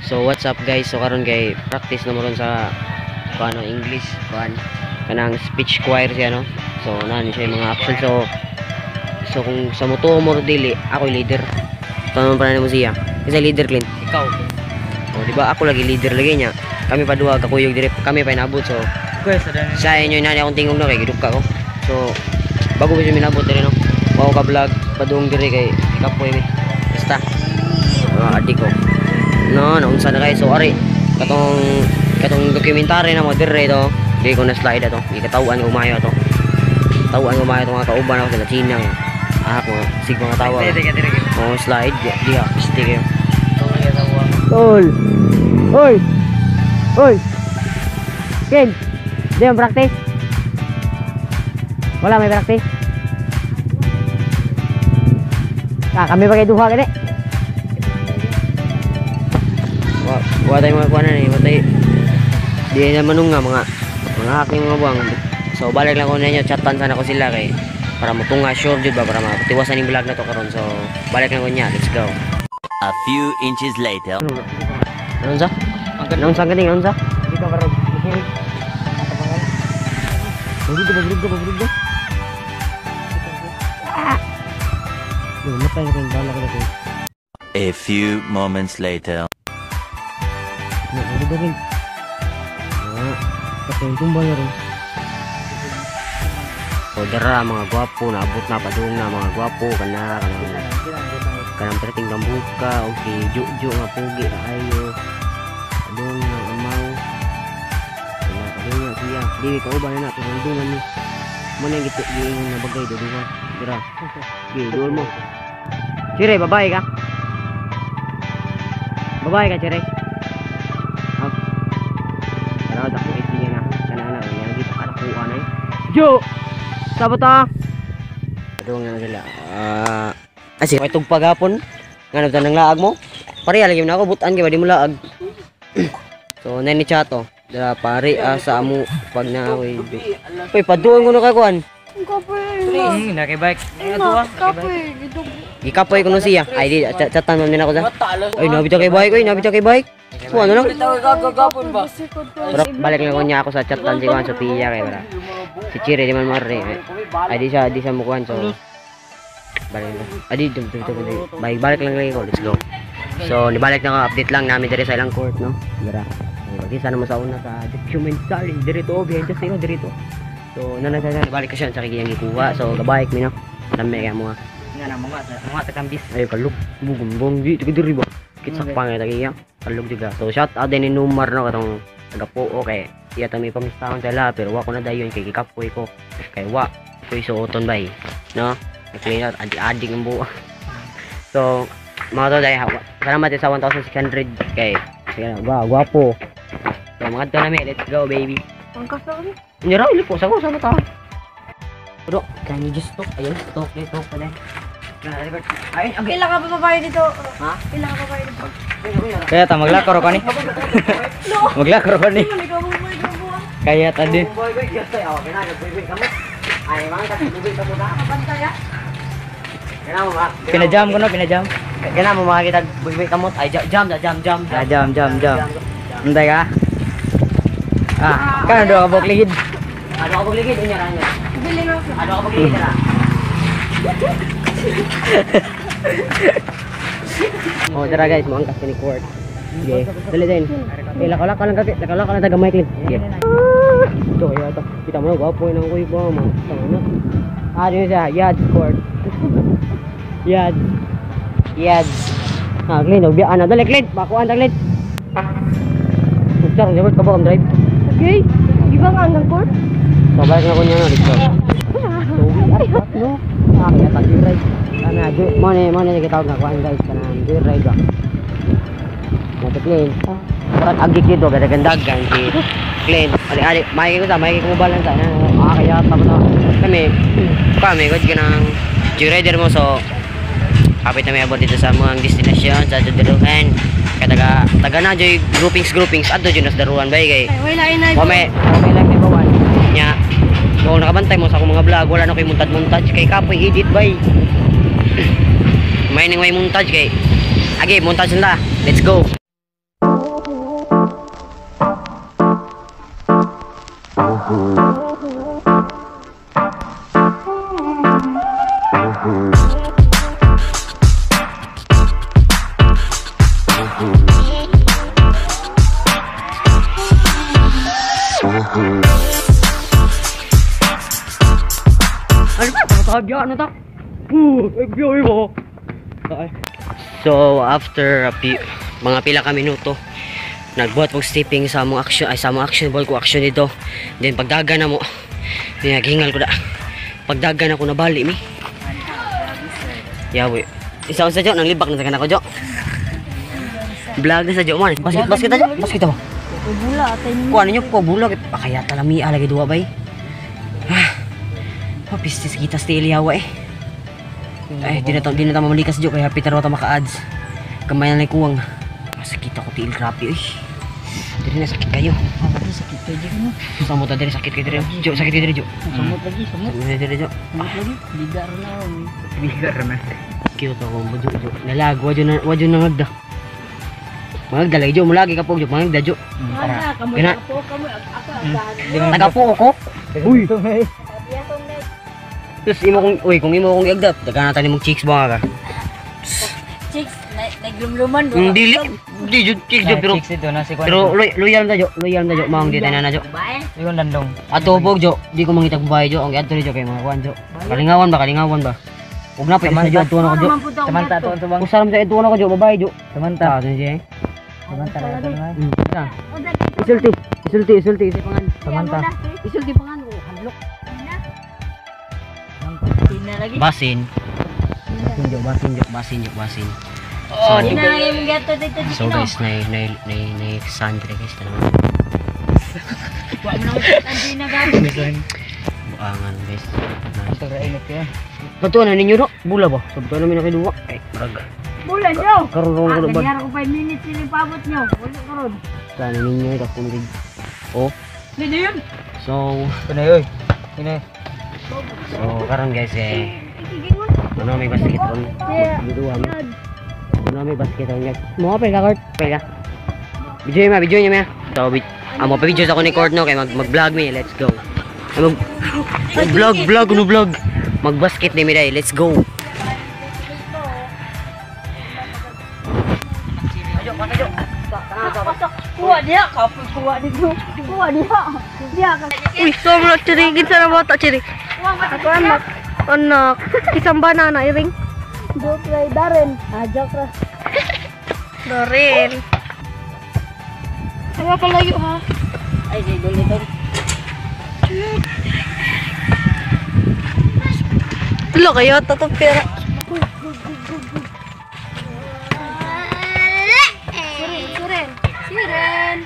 So what's up guys? So karon kay practice na mo ron sa kuan English kuan kanang speech choir siya no. So nani siya yung mga action. So kung sa mutuo mo dili, ako leader. Tanong pa na mo siya. Kasi leader Clint, ikaw. O di ba ako lagi leader lagi niya. Kami pa duha kakuyog dire, kami pa inabot so. Sa inyo nani akong tingog no kay giduka ko. So bago pa siya minabot dire no. Wa ka vlog padung dire kay kapoy mi. Basta. Mga adik ko. No, naunsa na kayo. So ari katong dokumentary na mo dire to. Di ko na slide ato. Gikatawan ko maayo ato. Tawaan ko maayo to mga kauban ako sila China. Ah, ko sig mga tawa. Oh, slide di ha, piste kayo. Tol. Oy. Oy. Ken. Di ang practice. Wala may practice. Ah, kami pa kay duha gani. Wa tayo mga kuwanan eh, wa tayo. Di na manunga mga hack mga buwang. So balik lang ko ninyo, chatan sana ko sila kay para mutunga sure jud ba para matiwasan yung vlog na to karon. So balik lang ko niya, let's go. A few inches later. Anong sa? Anong sa ganing anong sa? Di ka barog. Barug ba. Yo, matay na kayong bala ko na kayo. A few moments later. Barug rin. Ah, patay yung tumba na rin. O dara mga gwapo, naabot na padung na mga gwapo kana kanang perting gambuka o si Juju nga pugi kaayo. Padung na amaw. Kana padung na siya. Dili ka uban na turundungan ni. Mo na gitu giingon na bagay duduha. Dira. Gi duol mo. Chire, babae ka? Babae ka, Chire? Kana dako iti na kana na niya gitu kadakuan ay. Jo. Sabot ta. Padung na sila. Asi may tugpa gapon. Ngano ta nang laag mo? Pareha lagi na ako butan kay ba di mo laag. So nani chato. Dara pare sa amo pag na oy. Oy paduon ko na kay kuan. Kapoy. Na kay bike. Kapoy. Gikapoy ko no siya. Ay di chatan man nako sa. Ay nabi ta kay bike oy, nabi ta kay bike. Kuan ano lang. Pero balik lang ko niya ako sa chatan si Juan Sophia kay bara. Si Chire di man mare. Ay di siya mukuan so. Balik lang. Ay di dum. Balik balik lang lagi ko. Let's go. So nibalik na ko, update lang namin diri sa ilang court no. Bara. Bagay sana mo sa una sa documentary diri to behind the scene diri to. So nana sa balik ko siya sa kiyang gikuha. So gabike mi no. Lami kay mo. Nga na mga takambis. Ay kalug bugumbong di diri ba. Kitsak pa nga tagiya. Kalug juga. So shout out din ni Numar no katong taga Puo kay iya ta may pamistahon sa ila pero wa ko na dayon kay gikapoy ko. Kay wa koy suoton bay no. Nag-clean out adi-adig ang buo. So mga to dai salamat sa 1600 kay sige na gwapo. So mga to nami, let's go baby. Ang kafe ko. Inyo ra ilipo sa ko sa mata. Bro, can you just talk? Ayun, talk pa din. Ay, okay. Pila ka pa babae dito? Ha? Pila ka babae dito? Kaya ta maglakaro ka ni. Maglakaro ka ni. Kaya tadi. Pinajam ko no, pinajam. Kaya mo makakita buy kamot. Ay jam jam. Ah, jam. Hintay ka. Ah, kan do ka bokligid. Ano ka bokligid inya ra niya. Bili na ako. Ano ka bokligid ra? Oh, tara guys, mo angkas ni court. Sige, dali din. Eh, lakaw lang kape, lakaw lang taga mic. Sige. Ito kaya to. Kita mo gwapo nang kuy ba mo. Tama na. Ah, dito siya, Yad court. Yad. Yad. Ah, Glenn, ubian na dali Glenn, bakuan ta Glenn. Char, liwat ka ba drive? Okay. Di ba ang hanggang court? So, balik na ko niya no, dito. So, we are back no. Ah, kaya tag ride. Kana, mo ni gitawag nga kuan guys kanang joyride ba. Nato Glenn. Parang agik dito gadagandagan si Glenn. Ali-ali, may ko sa, may ko balance ana. Ah, kaya tapos na. Kami gud kanang joyrider mo so kapit na may abot dito sa mga destinasyon sa Daruhan. Kaya taga na joy groupings adto jud nas Daruhan bay kay. Ay, wala inay. Wa may lang may bawan. Nya, kung nakabantay Nagbantay mo sa akong mga vlog, wala na koy muntad-montage kay kapoy edit bay. May ning way montage kay. Agi, montage na. Let's go. Ano ba? Ano ta? So after a mga pila ka minuto, nagbuhat og stepping sa among action, ay sa among action ball ko action dito. Then pagdagan na mo, naghingal ko da. Pagdagan ako nabali mi. Yawi. Isa sa jo nang libak na sa kanako jo. Vlog na sa jo man. Basket basket jo, basket ba. Bula atay ninyo. Kuan ninyo ko bula kay pakaya talami lagi duwa bay. Ah. Pistis kita sa yawa eh. Ay, di na ta mamalikas jo kay happy taro ta maka-ads. Kamay na kuwang. Masakit ako tiil grabe oy. Diri na sakit kayo. Sakit kayo jo. Samot ta diri sakit kay diri. Jo sakit kay diri jo. Samot lagi, samot. Diri jo. Samot lagi. Bigar na. Bigar na. Cute ako mo jo jo. Nalag wadyo na ngagda. Mangagda lagi jo, mulagi ka po jo, mangagda jo. Ana, kamoy ako, kamoy ako agahan. Tagapo ako. Uy. Terus imo kong uy, kung imo kong iagda, daghan na nimong chicks ba ka? Chicks, naglumluman do. Dili, di jud chicks jo pero chicks dito na si pero loyal na jo, loyal na jo, maong di tanan na jo. Ingon landong. Ato bog jo, di ko mangitag babae jo, ang giadto jo kay mga kuan jo. Kalingawan ba, kalingawan ba? Ug na pa isa jo adto na ko jo. Samanta to ang Usaram sa adto na ko jo, babae jo. Samanta. Ta siya. Samanta na to naman. Isulti, isulti, isulti, isulti pangan. Samanta. Isulti pangan ko, hadlok. Basin. Basin jo, basin jo, basin jo, basin. Oh, di na lang yung gato dito dito. So guys, na Sandra guys talaga. Wa mo na ang na gato. Buangan guys. Ito ra init kaya. Patuan na ninyo no? Bula ba? So patuan namin nakiduwa. Ay, marag. Bula nyo. Karon ron ko ba? Ganyan ako 5 minutes ini paabot nyo. Wala karon. Sana ninyo ikaw kumig. Oh. Hindi yun. So, Kunay oy. Ini. So karon guys eh. Ano may basket ron? Dito kami. Ano may basket ron guys? Mo pa ka court. Pela. Video ma, video niya ma. So amo pa video sa ko ni court no kay mag-vlog mi. Let's go. Mag vlog vlog no vlog. Mag-basket ni mi dai. Let's go. Kuha diha, kapoy kuha dito. Kuha diha. Diha ka. Uy, sobra chiri sa na bata chiri. Ako anak. Anak, isang banana iring. Joke ra Darren. Ah, joke ra. Darren. Ano palayo ha? Ay, di dili dili. Lo kayo tato pera. Siren, siren. Siren.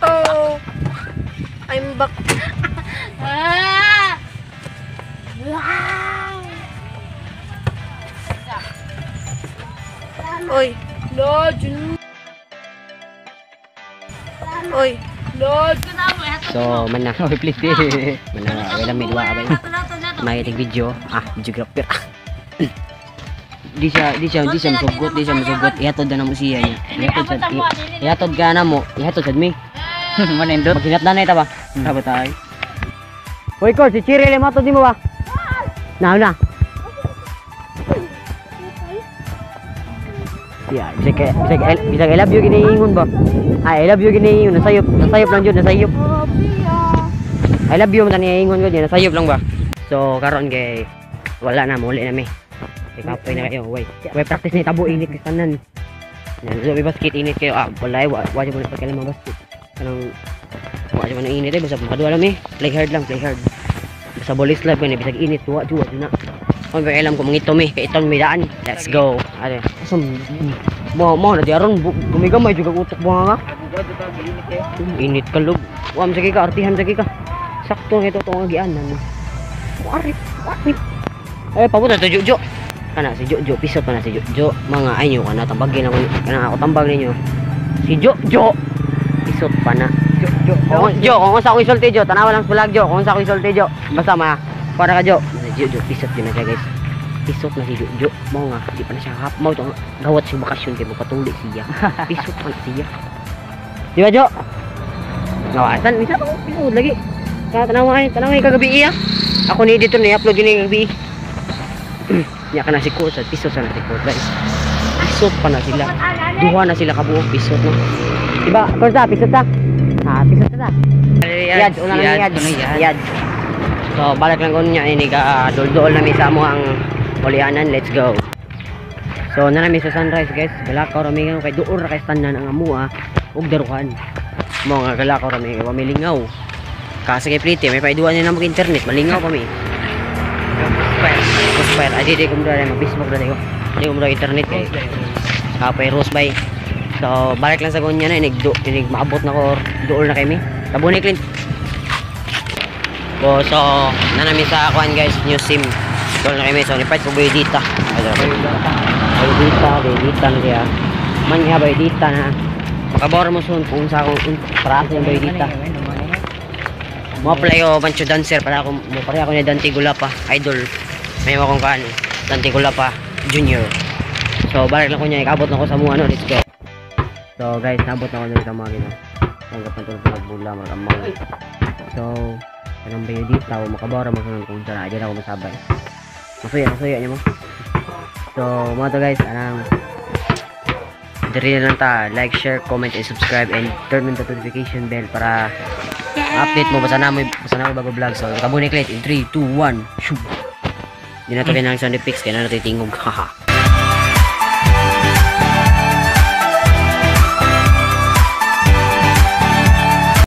Oh. I'm back. Ah! Wow! Oy. Lord, yun. Oy. Lord. So man na. Oy, please di. Man na wala may duwa ba. May video. Ah, videographer. Di siya masugot, di siya masugot. Ihatod na mo siya niya. Ihatod sad. Ihatod ka na mo. Ihatod sad mi. Manindot. Maghinat na na ita ba? Taba tayo. Hoy, Kor, si Chiri le matod nimo ba? Na na. Yeah, bisag I love you giniingon ba? Ah, I love you giniingon, nasayop, nasayop lang jud, nasayop. I love you man niingon ko niya, nasayop lang ba? So karon kay Wala na, muli na mi. Ikapoy na kayo, way. Way practice ni tabo init kay tanan. Yan, so, may basket init kayo. Ah, wala eh, wa mo na pagkailan mga basket. Kanang wa mo na init eh, basta makaduwa lang eh. Play hard lang, play hard. Basta bolis live kani bisag init, wa juwa na. Kung ba alam ko mangito mi, kay iton mi daan. Let's go. Are. Asam mo mo na di aron gumigamay jud ang utok mo nga. Init ka lug. Wa man sige ka, artihan sige ka. Sakto nga ito tong agianan. Warip, warip. Eh, papunta to Jojo. Kana si Jojo, piso pa na si Jojo. Mga ayo kana tambagin ako kana ako tambag ninyo. Si Jojo pisot pa na. Jo, Kung Jo, kung sa ako isulti Jo, tanawa lang sa vlog Jo, kung sa ako isulti Jo. Basta ma, para ka Jo. Si Jojo pisot yun na siya guys. Pisot na si Jojo. Mao nga, di pa na siya hap. Mao to gawat siya bakasyon kay mapatuli siya. Pisot pa na siya. Di ba Jo? Nawasan, minsan ako pisot lagi. Kaya tanawa ay, tanawa ay kagabi iya. Ako ni editor ni upload yun yung gabi. Nya ka na si coach at pisot na si coach guys. Pisot pa na sila. Duha na sila kabuok pisot no. Diba, coach ta, pisot ta. Ah, pisot ta. Yads, una lang yads. Yads. So, balik lang ko niya ini ka dol-dol na mi sa amo ang ulianan. Let's go. So, na nami sa sunrise guys. Galakaw ra mi kay duor ra kay tanan ang amua ug daruhan. Mo nga galakaw ra mi wa mi lingaw. Kasi kay plite may paiduan niya na mag internet, malingaw pa mi. Crossfire. Ay, di ko mura mag-Facebook na ko. Di ko mura internet kay. Kapay Rose bay. So, balik lang sa gunya na inig do, inig maabot na ko or duol na kay mi. Tabuni Clint. Oh, so na namin sa kuan guys, new SIM. Duol na kami. So, ni ko dita. Ay dita, dita na siya. Man nga bay dita na. Makabor mo soon kung sa akong para sa bay dita. Mo apply ko bancho dancer para ako mo pare ako ni Dante Gulapa, idol. May akong kaan, Dante Gulapa Junior. So balik lang ko niya, ikabot na ko sa mga ano, let's go. So guys, nabot na ko dito mga gina. Tanggap na tulog nagbula, maramang. So, anong bayo dito, makabara mo sunod kung saan, di na ako masabay. Masuya, masuya niya mo. So, mga to guys, anang diri na lang ta, like, share, comment, and subscribe, and turn on the notification bell para update mo basta na mo bago vlog. So, tabunin click in 3, 2, 1, shoot. Di na to kinang sound effects kaya na natitingog. Haha.